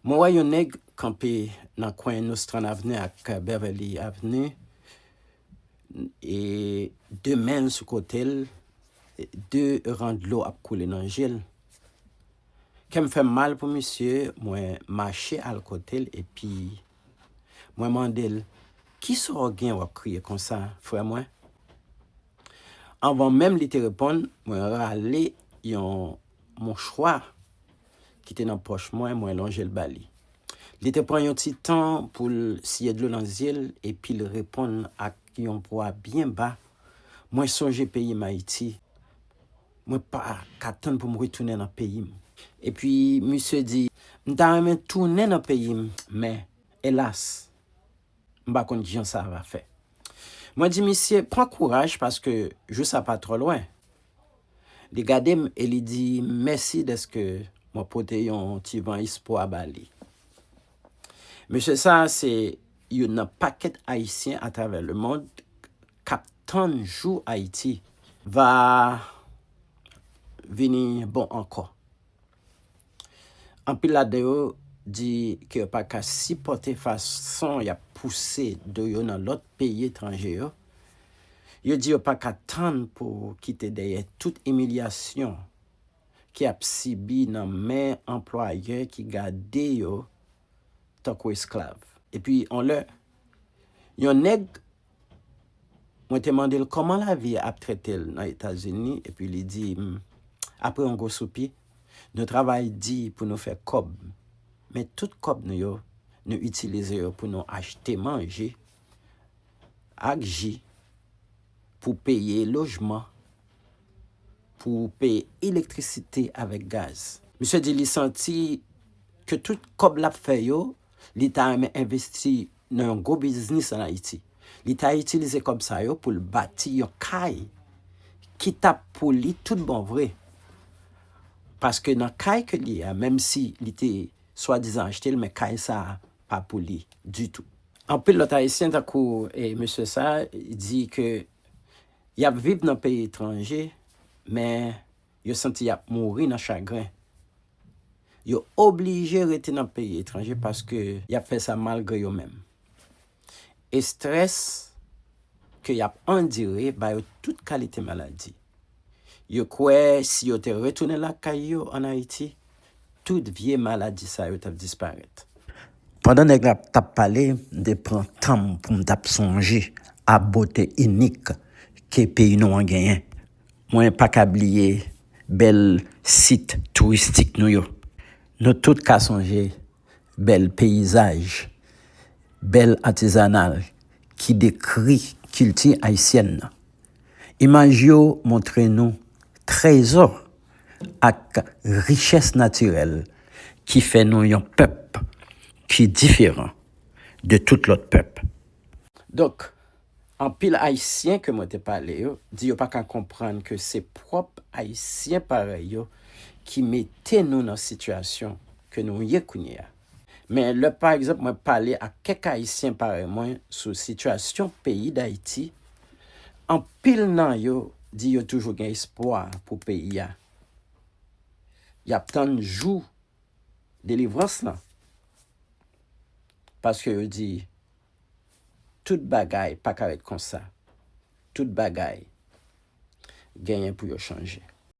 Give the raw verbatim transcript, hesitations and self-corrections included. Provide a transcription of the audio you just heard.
Mwen wè yon nèg kanpe nan kwen Nostrand Avenue ak Beverly Avenue, e de men l sou kote l, de ran dlo ap koule nan je l. Kè m fè m mal pou misye, mwen mache al kote l epi mwen mande l, "Kisa w gen w ap kriye konsa, frè mwen?" Anvan menm li te reponn, mwen rale yon mouchwa ki te nan pòch mwen, mwen lonje l ba li. Li te pran yon ti tan pou l siye dlo nan zye l epi l reponn ak yon vwa byen ba, "Mwen sonje peyi m Ayiti. Mwen pa ka tann pou m retounen nan peyi m." Epi misye di, "M ta renmen tounen nan peyi m, men, elas, m pa konn kijan sa va fè." Mwen di misye, "Pran kouraj paske jou sa pa twò lwen." Li gade m e li di, "Mèsi dèske mwen pote yon ti van espwa ba li." Mesye sa a se youn nan pakèt Ayisyen atravè lemonn k ap tann jou Ayiti va vini bon ankò. Anpil ladan yo di ke yo pa ka sipòte fason y ap pouse do yo nan lòt peyi etranje yo. Yo di yo pa ka tann pou kite dèyè tout imilyasyon ke y ap sibi nan men anplwayè ki gade yo tankou esklav. Epi, yon lè, yon nèg, mwen te mande l kòman lavi ap trete l nan Etazini, epi li di m, apre yon gwo soupi, "Nou travay di pou nou fè kòb, men tout kòb nou yo, nou itilize yo pou nou achte manje ak ji, pou peye lojman, pou peye elektrisite avèk gaz." Misye di li santi ke tout kòb l ap fè yo, li ta renmen envesti nan yon gwo biznis ann Ayiti. Li ta itilize kòb sa yo pou l bati yon kay ki t ap pou li tout bon vre. Paske nan kay ke li ye a, menm si li te swadizan achte l, men kay sa a pa pou li ditou. Anpil lòt Ayisyen, tankou, e, mesye sa a, di ke y ap viv nan peyi etranje, men yo santi y ap mouri nan chagren. Yo oblije rete nan peyi etranje paske y ap fè sa malgre yo menm. Estrès ke y ap andire ba yo tout kalite maladi. Yo kwè si yo te retounen lakay yo ann Ayiti, tout vye maladi sa yo t ap disparèt. Pandan nèg la t ap pale, m te pran tan m pou m t ap sonje a bote inik ke peyi nou an genyen. Mwen pa ka bliye bèl sit touristik nou yo. Nou tout ka sonje bèl peyizaj, bèl atizanal ki dekri kilti ayisyèn nan. Imaj yo montre nou trezò ak richès natirèl ki fè nou yon pèp ki diferan de tout lòt pèp. Donk, anpil Ayisyen ke mwen te pale yo di yo pa ka konprann ke se pwòp Ayisyen parèy yo ki mete nou nan sitiyasyon ke nou ye kounye a. Men lè, pa egzanp, mwen pale ak kèk Ayisyen parèy mwen sou sitiyasyon peyi Dayiti, anpil nan yo di yo toujou gen espwa pou peyi a. Y ap tann jou delivrans lan. Paske yo di, tout bagay pa ka ret konsa. Tout bagay genyen pou yo chanje.